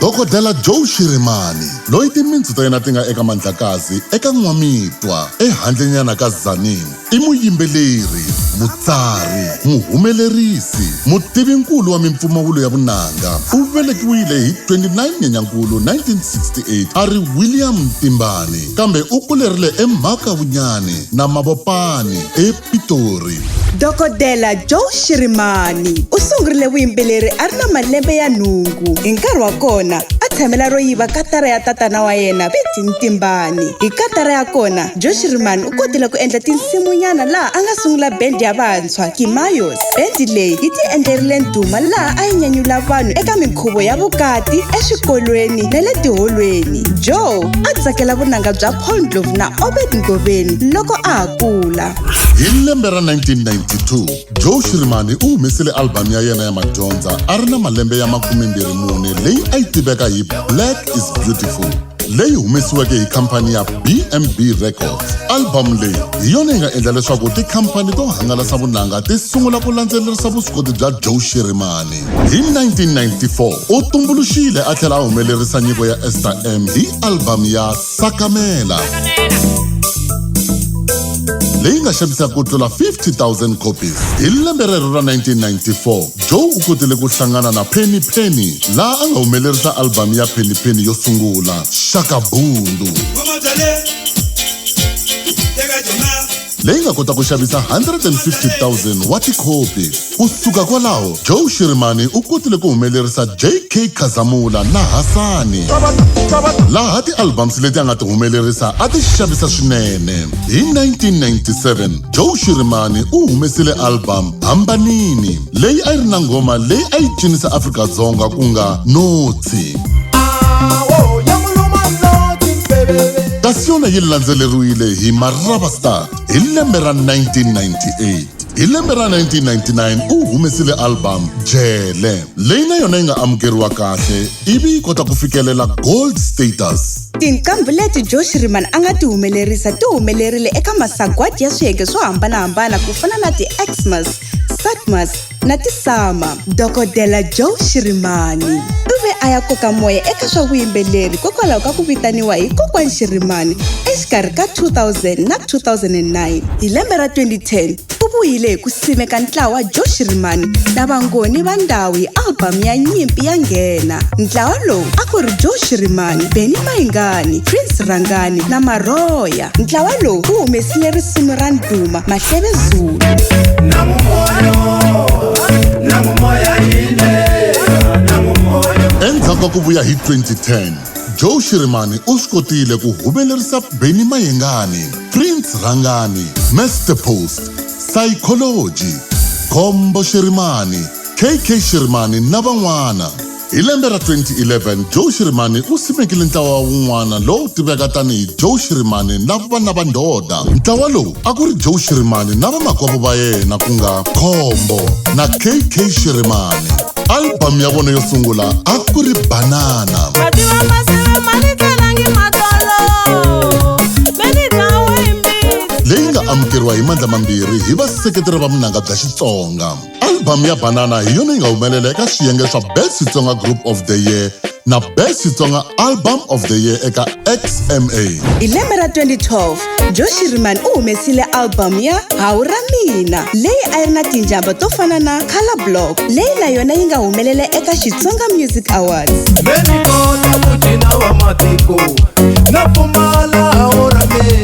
Dokodela Joe Shirimani, loyi timintsu ta yena ti nga eka Mandlakazi eka N'wamitwa ehandlenyana ka Tzaneen, i muyimbeleri, mutsari, muhumelerisi, mutivinkulu wa mimpfumawulo ya vunanga. U velekiwile hi 29 Nyenyankulu 1968 a ri William Ntimbani, kambe u kulerile eMhakavunyani na Mabopane ePitori. Dokodela Joe Shirimani u sungurile vuyimbeleri a ri na malembe ya nhungu. Hi nkarhi wa kona a tshamela ro yiva katara ya tatana wa yena Pete Ntimbani. Hi katara ya kona, Joe Shirimani u kotile ku endla tinsimunyana laha a nga sungula bendi ya vantshwa Kimayos. Bendi leyi yi ti endlerile ndhuma laha a yi nyanyula vanhu eka minkhuvo ya vukati, eswikolweni na le tiholweni. Joe a tsakela vunanga bya Paul Ndlovu na Obed Ngoveni loko a ha kula. Hi lembe ra 1992, Joe Shirimani u humesile album ya yena ya madyondza a ri na malembe ya 24 leyi a yi tiveka hi Black is Beautiful, leyi humesiweke hi khampani ya BMB Records. Album leyi hi yona yi nga endla leswaku tikhampani to hangalasa vunanga ti sungula ku landzelerisa vuswikoti bya Joe Shirimani. Hi 1994, u tumbuluxile a tlhela a humelerisa nyiko ya Esther M hi album ya Sakamela, leyi nga xavisa ku tlula 50,000 copies. Hi lembe rero ra 1994, Joe u kotile ku hlangana na Penny Penny, laha a nga humelerisa album ya Penny Penny yo sungula, Shaka Bundu, leyi nga kota ku xavisa 150,000 wa tikhopi. Ku suka kwalaho, Joe Shirimani u kotile ku humelerisa JK Khazamula na Hasani, laha ti-albums leti a nga ti humelerisa a ti xavisa swinene. Hi 1997, Joe Shirimani u humesile album Hambanini, leyi a yi ri na nghoma leyi a yi cinisa Afrika-Dzonga ku nga Notsi. Kasi yona yi landzeleriwile hi Marabastad hi lembe ra 1998. Hi lembe ra 1999 u humesile album Jele, leyi na yona yi nga amukeriwa kahle ivi yi kota ku fikelela gold status. Tinqambhu leti Joe Shirimani a nga ti humelerisa ti humelerile eka masagwadi ya swiyenge swo hambanahambana ku fana na ti-Xmas, Satmas na ti-SAMA. Dokodela Joe Shirimani u ve a ya koka moya eka swa vuyimbeleri kokwalaho ka ku vitaniwa hi Kokwani Shirimani exikarhi ka 2000 na 2009. Hi lembe ra 2010 u vuyile hi ku simeka ntlawa Joe Shirimani na Vangoni va Ndhawu hi album ya Nyimpi ya Nghena. Ntlawa lowu a ku ri Joe Shirimani, Benny Mayengani, Prince Rhangani na Maroya. Ntlawa lowu wu humesile risimu ra ndhuma Mahleve Zulu. Endzhaku ka ku vuya hi 2010, Joe Shirimani u swi kotile ku humelerisa Benny Mayengani, Prince Rhangani, Mr Post, Sayicology, Khombo Shirimani, KK Shirimani na van'wana. Hi lembe ra 2011, Joe Shirimani u simekile ntlawa wun'wana lowu tiveka tanihi Joe Shirimani na Vana va Ndhoda. Ntlawa lowu a ku ri Joe Shirimani na vamakwavo va yena ku nga Khombo na KK Shirimani. Album ya vona yo sungula a ku ri Banana. Leyi nga amukeriwa hi mandla mambirhi hi vaseketeri va vunanga bya Xitsonga. Album ya Banana hi yona yi nga humelela eka swiyenge swa Best Xitsonga Group of the Year na Best Xitsonga Album of the Year eka XMA. Hi lembe ra 2012, Joe Shirimani u humesile album ya Hawu ra Mina, leyi a yi ri na tinjamba to fana na Colour Block, leyi na yona yi nga humelela eka Xitsonga Music Awards.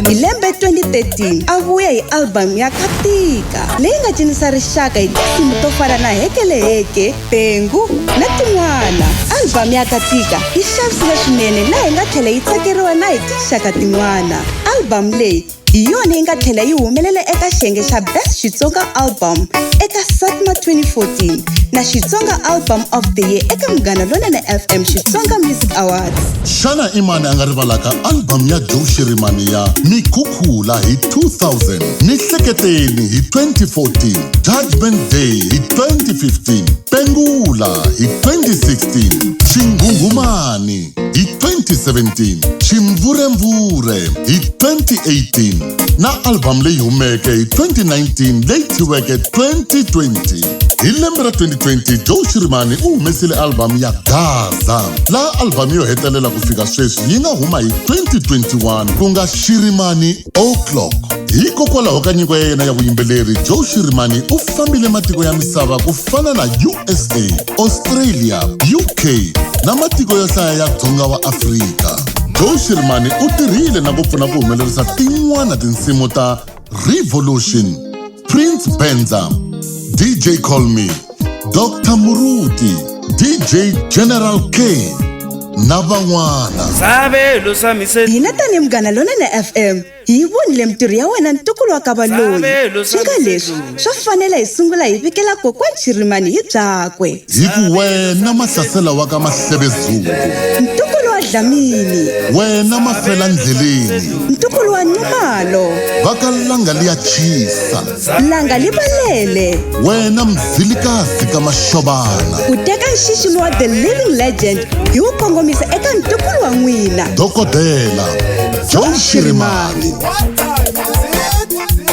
Hi lembe 2013, a vuya hi album ya Katika, leyi nga cinisa rixaka hi tinsimu to fana na Hekeleheke, Bengu na tin'wana. Album ya Katika yi xavisile swinene laha yi nga tlhela yi tsakeriwa na hi tinxaka tin'wana. Album leyi hi yona yi nga tlhela yi humelela eka xiyenge xa Best Xitsonga Album eka SATMA 2014 na Xitsonga Album of the Year eka Munghana Lonene FM Xitsonga Music Awards. Xana i mani a nga rivalaka album ya Joe Shirimani ya Mikhukhula hi 2000, Ni Hleketeni hi 2014, Judgment Day hi 2015, Pengula hi 2016, Xinghunghumani hi 2017, Ximvuremvure hi 2018 na album leyi humeke hi 2019 leyi thyiweke 2020? Hi lembe ra 2020 Joe Shirimani u humesile album ya Gaza, laha album yo hetelela ku fika sweswi yi nga huma hi 2021 ku nga Shirimani O'Clock. Hikokwalaho ka nyiko ya yena ya vuyimbeleri, Joe Shirimani u fambile matiko ya misava ku fana na USA, Australia, UK na matiko yo hlaya ya dzonga wa Afrika. Joe Shirimani u tirhile na ku pfuna ku humelerisa tin'wana tinsimu ta Revolution, Prince Benza, DJ Call Me, Dr. Muruti, DJ General K na van'wana. Sabelo sa mi se Hina tanihi Munghana Lonene FM hi yi vonile mintirho ya wena ntukulu wa ka Valoyi. Sabelo sa Swi nga leswi swa fanela hi sungula hi vikela kokwani Shirimani hi byakwe. Hi ku wena mahlasela wa ka Mahlebezulu, Ntukulu wa Dlamini, wena mafela ndleleni, ntukulu wa Nxumalo, va ka langa liya chisa, langa li balele. Wena mzilikazi ka Maxobana. Ku teka nxiximo wa The Living Legend hi wu kongomisa eka ntukulu wa n'wina. Dokodela Joe Shirimani. What time is it?